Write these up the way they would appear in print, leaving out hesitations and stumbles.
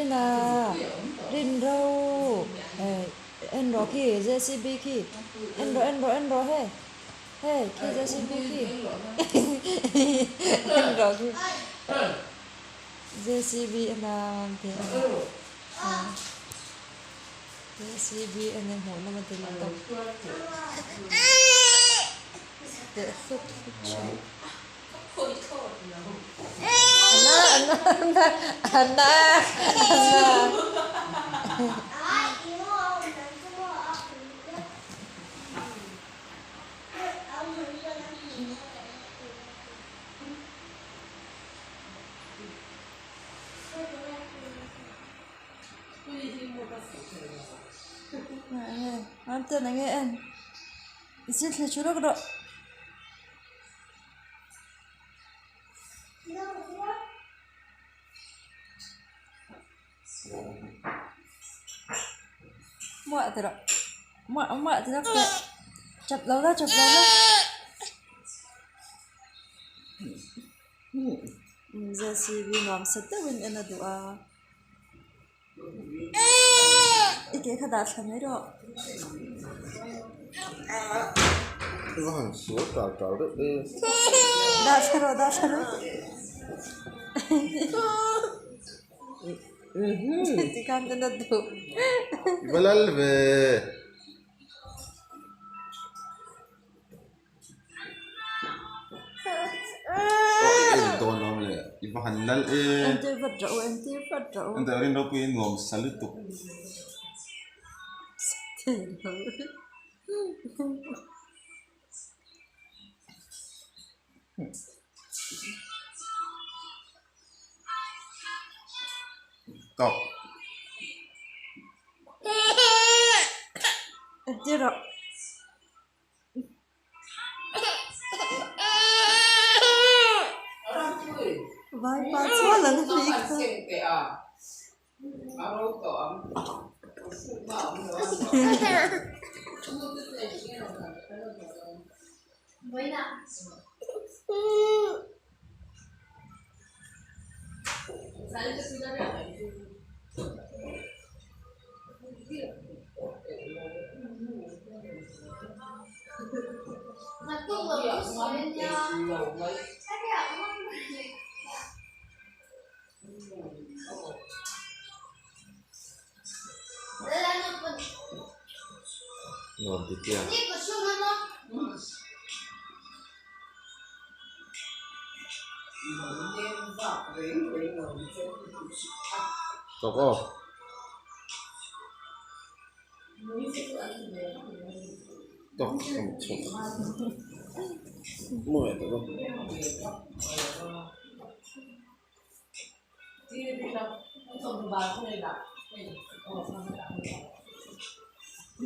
Rina Rinro en rawh khi JCB khi en rawh en rawh en rawh hei hei khi JCB khi en rawh khi JCB en a te a JCB en a hmuh nawm a ti lutuk teh hluk hluk thin. Muah ti rawh muah muah ti rawk teh chawp lo la chawp lo la JCB nuam sa deuhin en a duh a i ke kha dah thla mai rawh. Dah thla rawh dah thla rawh tikhan en a duh. Entir vat rawh u entir vat rawh u. Entir rawh. Vaipa chuan an hlui kha.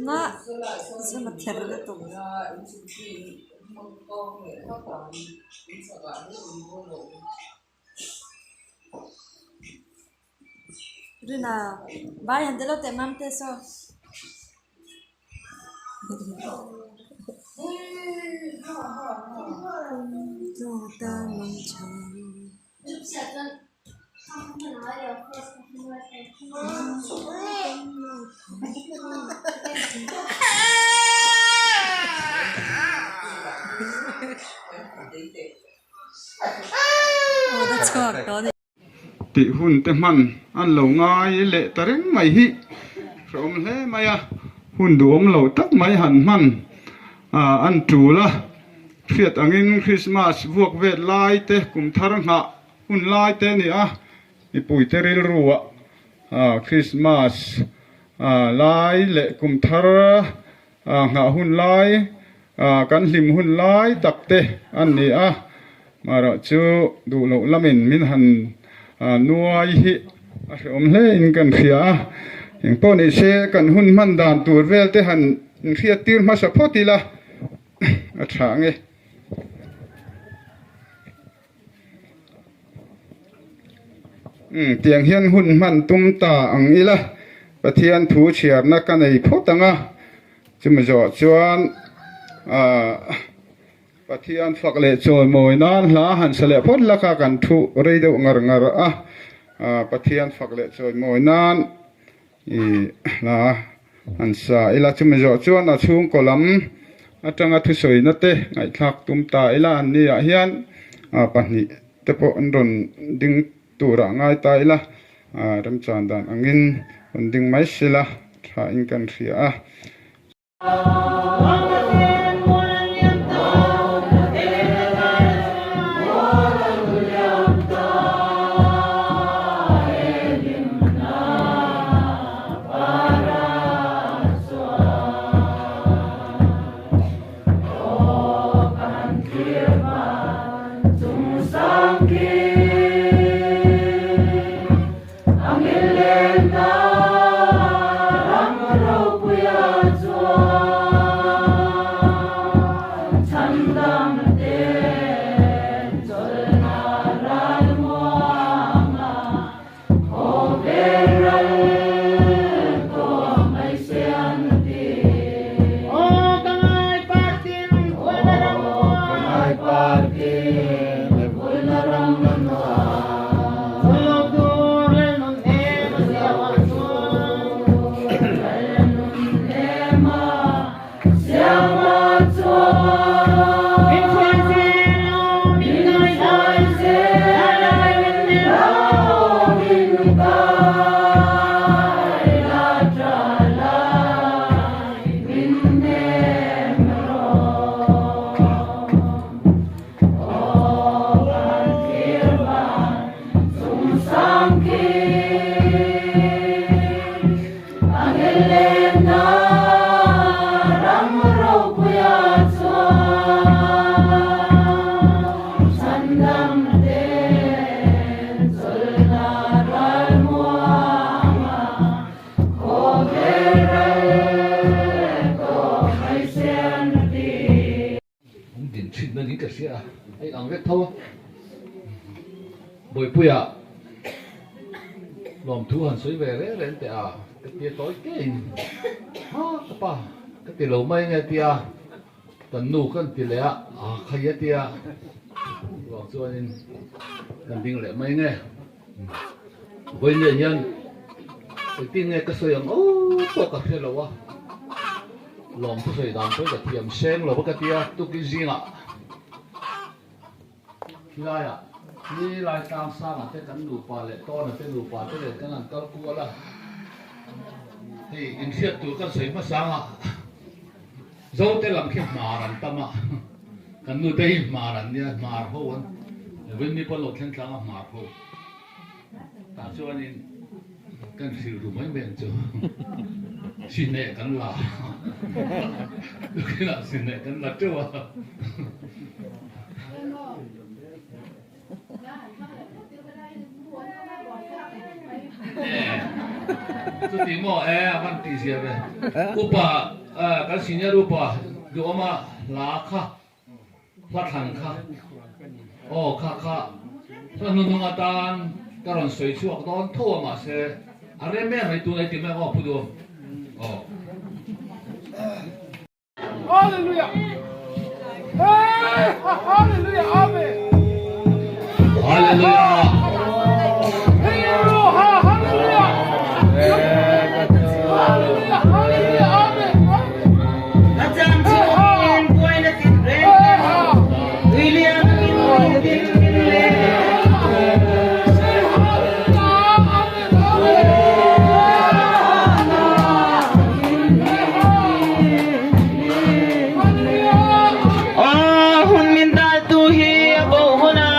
Na zema ther lutuk. Rina vai han tilo teh mam te saw. Tih hun te hman an lo ngai leh ta reng mai hi hrehawm hle mai a, hun duhawm lo tak mai han hman an tul a, hriat angin Christmas vuak vet lai te kum thar nghah hun lai te a ni a, mipuite rilru ah Christmas lai leh kum thar nghah hun lai kan hlim hun lai tak te an ni a, marawh chu duh loh lamin min han nuai hi a hrehawm hle in kan hria a, engpawh ni se kan hun hman dan tur vel te han inhriat tir hmasa phawt ila a tha ang e. Umm tiang hian hun hman tum ta ang ila Pathian thu chhiarna ka nei phawt ang a, chumi zawh chuan ahh Pathian fak leh chawimawi nan hla han sa leh phawt laka kan thu rei deuh ngar ngar a. Pathian fak leh chawimawi nan i hla an sa ila. Chumi zawh chuan a chhungkaw lam atanga thusawina te ngaihthlak tum ta ila an ni ah hian pahnih te pawh an rawn ding turah ngai ta ila remchan dan angin rawn ding mai sela tha in kan hria a. An din thin na niin ka hria a, a inang vek tho a. Bawipuia lawmthu han sawi ve reng reng teh a, ka tia tawi kein ha ka pa ka ti lo mai nge tia kan nu kan ti leh a, a khai a tia vang chuanin kan ding leh mai nge. Vawiin hian engtin nge ka sawi ang aw pawh ka hre lo a, lawm thusawi dan pawh ka thiam seng lo a ka tia tukin zingah khilaiah khilai tlang sangah te kan nupa leh tawna te nupa te nen kan han kal kual a, hei inhriat tur kan sawi hmasang a, Zote lam khi hmar an tam a, kan nute hi hmar an nia, hmar ho an Winnie pawn lo thleng tlang a hmar ho tah chuanin kan hrilh ru mai mai ang chu sineh kan la tukinah sineh kan la teuh a. Chuti maw e a van tih zia ve. Upa kan senior upa duhawma hla kha hla thlan kha aw kha kha hla hnuhnung atan ka rawn sawi chhuak dawn tho a mahse a rem em mai tunai ti mai ang aw Pu Duhawm aw. Hallelujah. Hey, hallelujah. Amen. Hallelujah. Hey, hallelujah. Hallelujah. Hallelujah. Amen. Aw hun min daltu hi a bo hun a.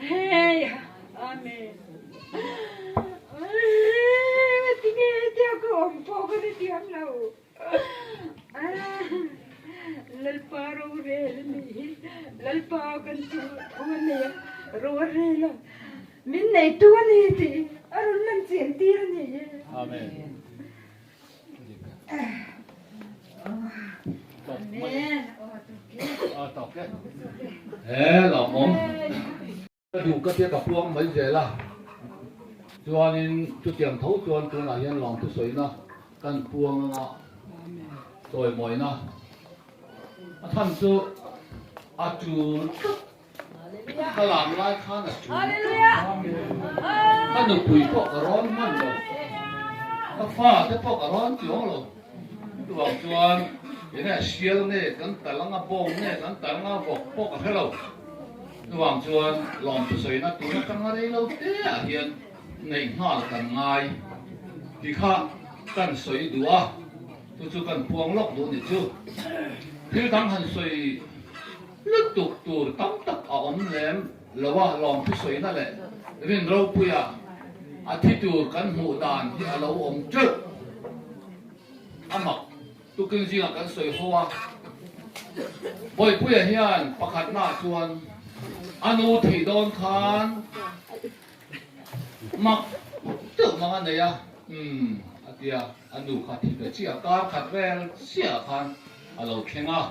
Hei Amen. Tinge tia ka awm pawh ka hrethiam lo. Lalpa rorel a nih hi. Lalpa kan chungah thu a nei a, ro a rel a. Min neitu a ni tih a rawn lan chian tir a ni. Amen. He lawmawm ka duh ka tia ka puang mai zel a, chuanin chutiang tho chuan tunah hian lawmthu sawina kan puang anga chawimawina a chhan chu a tul tlat. Ka lam lai khan a tul ka nupui pawh ka rawn hman lo, ka fa te pawh ka rawn chuang lo. Chuvang chuan enge sial nge kan tal anga bawng nge kan tal anga vawk pawh ka hre lo. Chuvang chuan lawmthu sawina tun atanga rei lo te ah hian neih nghal kan ngai ti kha kan sawi duh a, chu chu kan puang lawk duh ni chu. Thil dang han sawi. Lutuk tur tam tak a awm lem lo a, lawmthu sawina leh rin ropuia a thi tur kan hmuh dan hi a lo awm teuh. A mak tukin zingah kan sawi ho a, Bawipuia hian pakhatnaah chuan a nu thih dawn khan mak deuh mang a nei a, umm a ti a, a nu kha thi ve chiah, kar khat vel chiah khan a lo thleng a.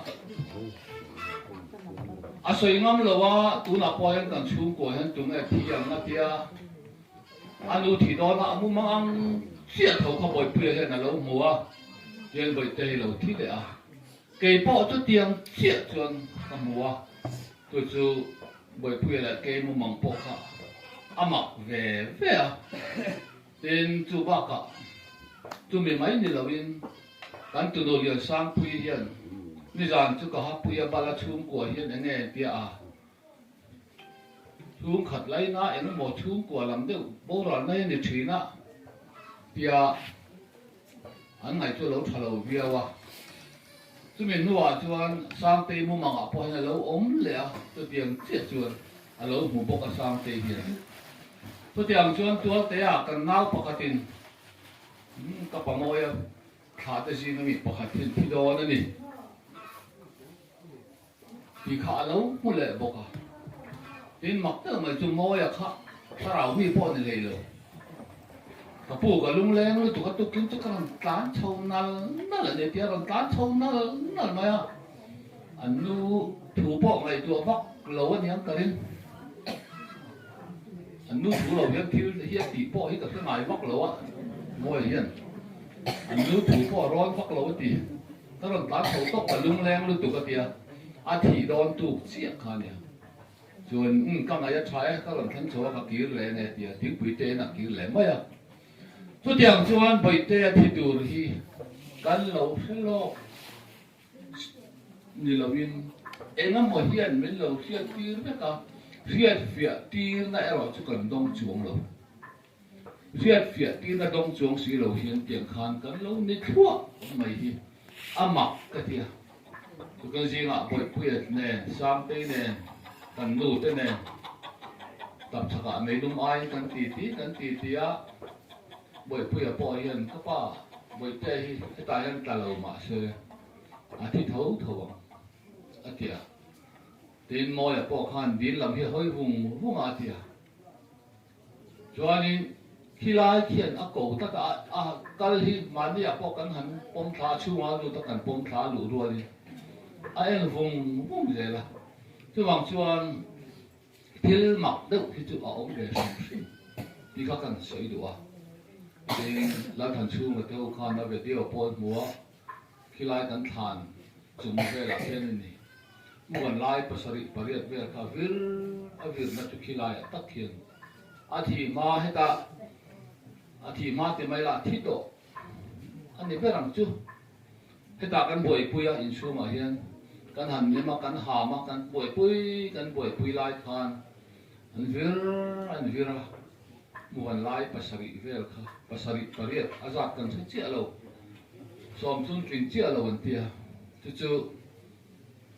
A sawi ngam lo a, tunah pawh hian kan chhungkua hian tunge thi ang a tia, a nu thih dawnah a mu mang ang chiah tho kha Bawipuia hian a lo hmu a, tihian Bawihte hi lo thi leh a, kei pawh chutiang chiah chuan ka hmu a, chu chu Bawipuia leh kei mu mang pawh kha a mak ve ve a, tin chu bakah chumi mai ni loin kan tunu Liansangpui hian nizan chu ka hapuia bala chhungkua hian eng nge tia a chhungkhat laina eng emaw chhungkua lam deuh boral mai a ni thin a tia An ngaih chu a lo tha lo viau a. Chumi hnuah chuan Sangtei mumangah pawh hian a lo awm leh a, chutiang chiah chuan a lo hmu bawk a Sangtei hian. Chutiang chuan Tualtea kan nau pakhatin ka pamawia thla te zinga mi pakhat hian thi dawn a ni tih kha a lo hmu leh bawk a. Tin mak deuh mai chu Mawia kha thlarau mi pawh a ni hlei lo. Ka pu ka lungleng lutuk a tukin chu ka rawn tlan chho nal nal a ni tia rawn tlan chho nal nal mai a, an nu thu pawh ngaihtuah vak lo a niang ka ring. An nu thu lo hian thil hi a tih pawh hi ka hre ngai vak lo a, Mawia hian an nu thu pawh a rawn vak lo a ti. Ka rawn tlan chho tawp ka lungleng lutuk a tia, a thih dawn tuk chiah kha a nia. Chuan umm ka ngaih a tha e, ka rawn thleng chho a ka kir leh nge tia thingpui te in a kir leh mai a. Chutiang chuan Bawihte a thi tur hi kan lo hre lawk ni loin engemaw hian min lo hriat tir vek a, hriat fiah tirna erawh chu kan dawng chuang lo. Hriat fiah tirna dawng chuang si lo hian tiang khan kan lo ni thluah mai hi a mak ka ti a. Tukin zingah Bawihpuia nen, Sangtei nen, kan nu te nen tapchhakah meilum aiin kan ti ti kan ti ti a, Bawihpuia pawh hian ka pa Bawihtea hi hetah hian tla lo mah se a thi tho tho ang a ti a. Tin Mawia pawh khan dil lam hi a hawi vung vung a a ti a. Chuanin khilai khian a ko tak a, a kal hi mahniah pawh kan han pawm thla a, chhungah lut a kan pawm thla a luh rualin a en vung vung zel a. Chuvang chuan thil mak deuh hi chu a awm ve hrim hrim tih kha kan sawi duh a. Tin, Lalthanchhunga te ho khan a video pawh an hmu a, khilai kan thlan chung velah khian a ni. Muan lai pasarih pariat vel kha vir a virna chu khilaiah tak hian a thi hma hetah a thi hma ti mai lah thi tawh a ni ber ang chu. Hetah kan buaipui a inchhungah hian kan han nem a kan ham a kan buaipui kan buaipui lai khan an vir an vir a muan lai pasarih vel kha pasarih pariat a zat kan hre chiah lo sawm chungtling chiah lo an tia chu chu.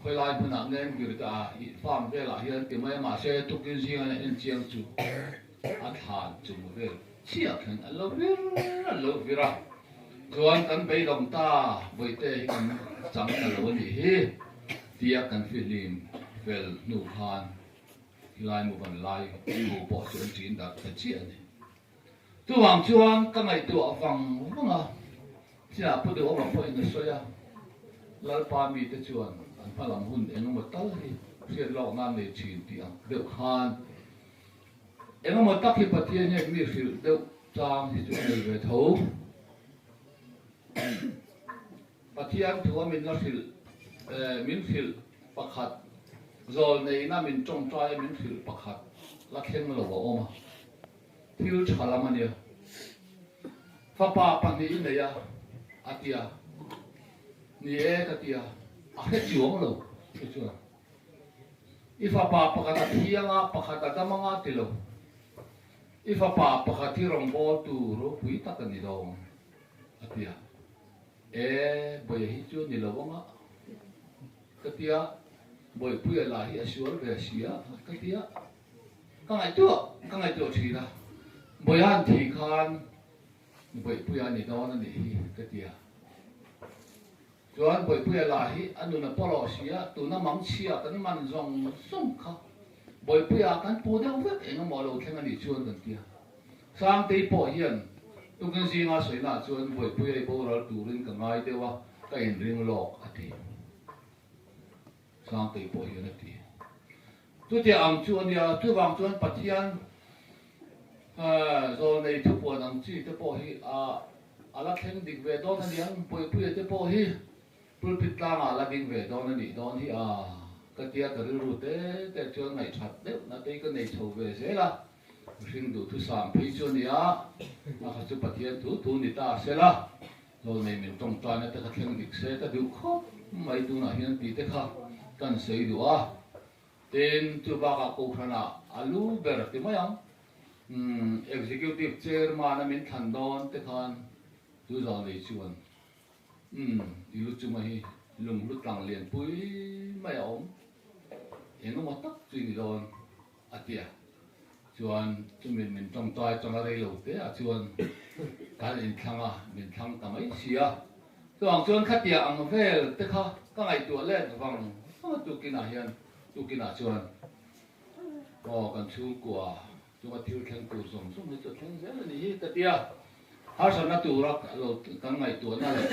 Khawilai hmunah nge an vir ta a, i farm velah hian ti mai a, mahse tukin zinga an en chiang chu a thlan chung vel chiah khan an lo vir an lo vir a. Chuan kan beidawng ta, Bawihte hi kan chang ta lo a nih hi tia kan fihlim fel hnu khan khilai muvan lai thu pawh chu an ṭin darh ta chiah a ni. Chuvang chuan ka ngaihtuah vang vang a, chiah Pu Duhawma pawhin a sawi a, Lalpa mite chuan an hma lam hun eng emaw tal hi hriat lawk nan nei thin tih ang deuh khan eng emaw tak hi Pathian hian mi hrilh deuh chang hi chu a nei ve tho. Pathian thua min la hrilh, min hrilh pakhat, zawl neihna min tawngtaia min hrilh pakhat la thleng lo a awm a. Thil tha lam a nia. Fapa pahnih i nei a, a ti a. Ni e ka ti a, a hre chuang lo chu chuan. I fapa pakhat a thiang a, pakhat a dam anga ti lo. I fapa pakhat hi rawngbawltu ropui tak a ni dawn, a ti a. E, Bawiha hi chu ni lo anga ka ti a, Bawihpuia lah hi a sual ve sia ka ti a. Ka ngaihtuah ka ngaihtuah thin a, Bawihan thi khan Bawihpuia a ni dawn a nih hi ka ti a. Chuan Bawihpuia lah hi a nun a pawlawh si a, tuna mangchhia kan man zawng zawng kha Bawihpuia kan pu deuh vek eng emaw lo thleng a nih chuan kan ti a. Sangtei pawh hian tukin zinga sawina chuan Bawihpuia i boral turin ka ngai deuh a, ka inring lawk a ti. Sangtei pawh hian a ti. Chutia ang chu a nia, chuvang chuan Pathian zawlnei thupuan ang chi te pawh hi a la thleng dik ve dawn a niang, Puipuia te pawh hi pulpit tlangah a la ding ve dawn a nih dawn hi a ka tia ka rilru te te chuan ngaihthat deuh na te hi ka nei chho ve zel a, mihring duhthusam phei chu a nia, a kha chu Pathian thu thu ni ta sela. Zawlnei min tawngtaina te kha thleng dik se ka duh khawp mai tunah hian tih te kha kan sawi duh a, tin chu bakah Kohhranah a lu ber ti mai ang, umm Executive Chairman a min thlan dawn te khan chu zawlnei chuan umm i lu chunga hi lunghlu tlang lianpui mai a awm engemaw tak chu i ni dawn. A ti a, chuan chumi min tawngtai changa rei lo te ah chuan kan inthlang a, min thlang ta mai si a. Chuvang chuan khatia ang vel te kha ka ngaihtuah let vang vang a tukinah hian, tukinah chuan aw kan chhungkua chunga thil thleng tur zawng zawng hi chu a thleng zel a ni hi ka ti a, harsatna tura lo kan ngaihtuahna leh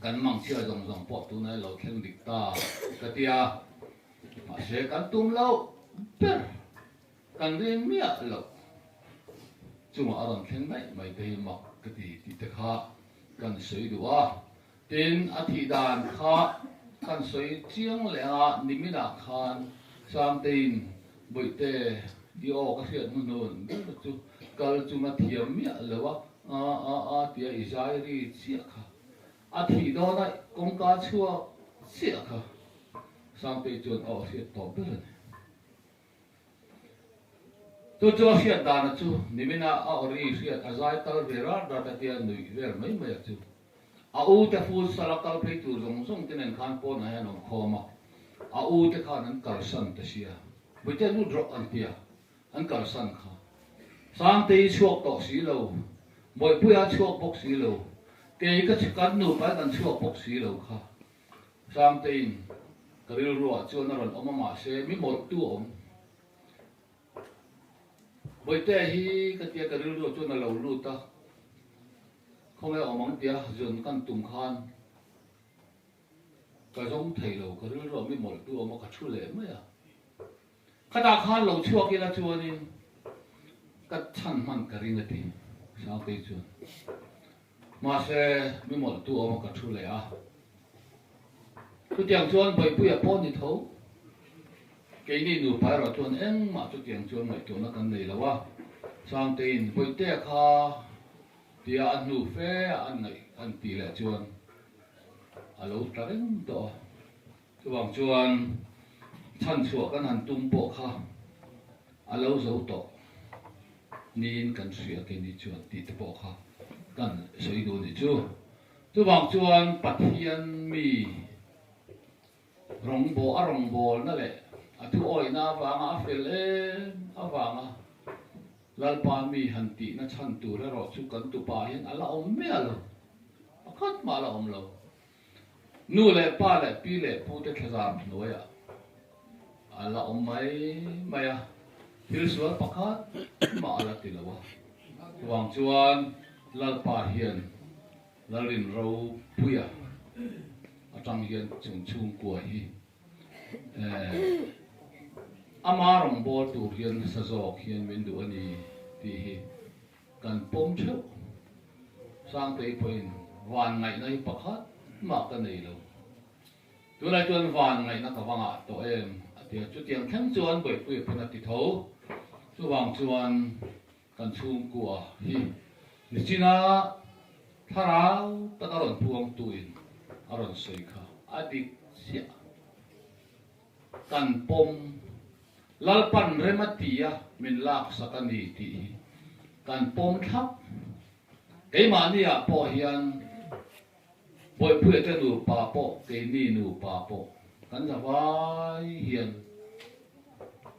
kan mangchhia zawng zawng pawh tunah lo thleng dik ta ka ti a. Mahse kan tum loh ber, kan rin miah loh chungah a rawn thleng daih mai te hi mak ka ti tih te kha kan sawi duh a. Tin, a thih dan kha kan sawi chiang leh anga niminah khan Sangteiin Bawihte i aw ka hriat hnu hnun ber chu kal chunga thiam miah lo a, a a a tia i zai ri chiah kha a thih dawna kawngka chhuak chiah kha. Sangtei chuan aw a hriat tawh ber a ni. Chu chu a hriat dana chu nimina a awri hriat a zai kal ve rat rat a tia nuih vel mai mai a chu. A u te full sala kal phei tur zawng zawng te nen khan pawnah hian awm khawm a, a u te khan an kalsan ta sia. Puite lut rawh an tia, an kalsan kha. Sangtei chhuak tawh si lo, Bawihpuia chhuak bawk si lo, kei ka kan nupa in kan chhuak bawk si lo kha. Sangtein ka rilruah chuan a rawn awm a mahse mi mawlhtu a awm. Bawihtea hi ka tia ka rilruah chuan a lo lut a, khawnge awm ang tia zun kan tum khan ka zawng thei lo, ka rilruah mi mawlhtu a awm a ka thu leh mai a. Khatah khan lo chhuak ila chuanin ka chhan hman ka ring a ti Sangtei chuan. Mahse mi mawlhtu awm a ka thu leh a. Chutiang chuan Bawihpuia pawh ni tho. Keini nupa erawh chuan engmah chutiang chuan ngaihtuahna kan nei lo a. Sangteiin Bawihtea kha tia a hnu fe a an ngaih an tih leh chuan a lo tla reng tawh a. Chuvang chuan chhanchhuah kan han tum pawh kha a lo zo tawh niin kan hria keini chuan tih te pawh kha kan sawi duh a nih chu. Chuvang chuan Pathian mi Rawngbawl a rawngbawlna leh a thuawihna avanga a fel em avanga Lalpa mi han tihna chhan tur erawh chu kan tupa hian a la awm miah lo, pakhat mah a la awm lo. Nu leh pa leh pi leh pute thlazar hnuaiah a la awm mai mai a, thil sual pakhat mah a la ti lo a. Chuvang chuan Lalpa hian Lalrin ropuia atang hian chung chhungkua hi ama rawngbâwl tur hian nasa zawk hian min duh a ni tih hi kan pawm theuh. Sangtei pawhin van ngaihna hi pakhat mah ka nei lo. Tunah chuan van ngaihna ka va ngah tawh em a ti a, chutiang thleng chuan Bawihpuia pawn a ti tho. Chuvang chuan Kan chhungkua hi nichina thlarau tak a rawn puangtuin a rawn sawi kha a dik chiah. Kan pawm Lalpan rem a ti a min laksak a ni tih hi kan pawm thlap. Keimahni ah pawh hian Bawihpuia te nupa pawh keini nupa pawh kan za vai hian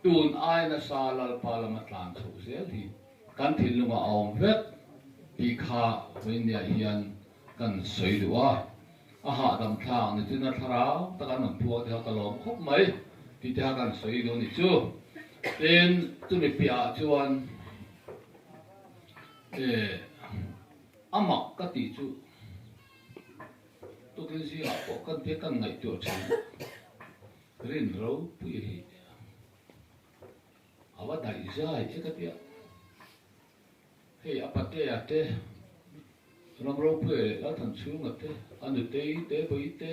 tun ai nasa Lalpa lama tlan chhoh zel hi kan thinlungah a awm vek tih kha vawinia hian kan sawi duh a, a hahdam thlak ni chuna thlarau taka an rawn phuak te kha ka lawm khawp mai tih te kha kan sawi duh a ni chu. Tin, chumi piahah chuan eh. A mak ka tih chu tukin zingah pawh kan tia kan ngaihtuah thin rin ropui hi a va daih zai e ka tia. Hei a patea te, ram ropuia leh Lalthanchhunga te, a nutei te, bawi te,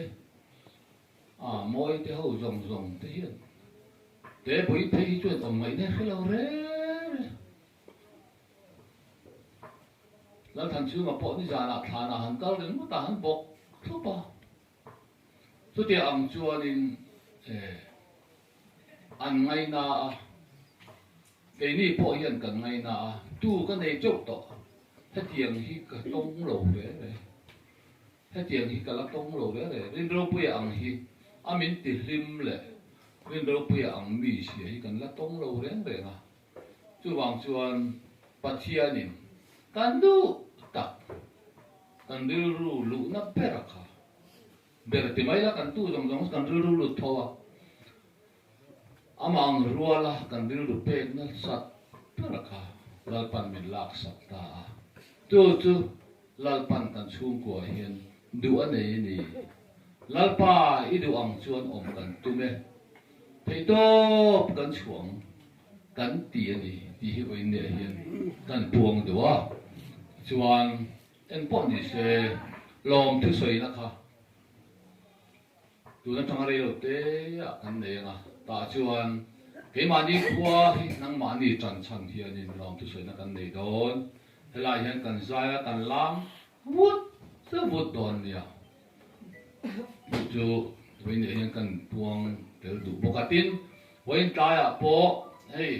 a mawi te ho zawng zawng te hian te bawi phei hi chuan awm ngaihna hre lo reng reng. Lalthanchhunga pawh nizanah thlanah han kal ringawt a, han bawk thlup a. Chutia ang chuanin an ngaina a, keini pawh hian kan ngaina a, tu ka nei teuh tawh, hetiang hi ka tawng lo ve ve, hetiang hi ka la tawng lo ve ve, Rinropuia ang hi a min ti hlim leh Rinropuia ang mi sia hi kan la tawng lo reng reng a. Chuvang chuan Pathianin kan duh tak, kan rilru luhna ber a kha ber ti mai la, kan tu zawng zawng kan rilru lut tho a, amah ang ruala kan rilru pek nasat ber a kha Lalpan min laksak ta a. Chu chu Lalpan kan chhungkua hian duh a nei a ni. Lalpa i duh ang chuan awm kan tum e. Theihtawp kan chhuang kan ti a ni tih hi vawiin neh hian kan puang duh a, chuan engpawh ni se lawm thusawina kha tun atanga rei lo te ah kan nei ang a, tah chuan keimahni khua hi nangmahni tan chhan hianin lawm thusawina kan nei dawn, helai hian kan zai a kan lam vut vut dawn nia. Chu chu vawiin leh hian kan puang tel duh bawk a, tin vawiin tlaiah pawh hei.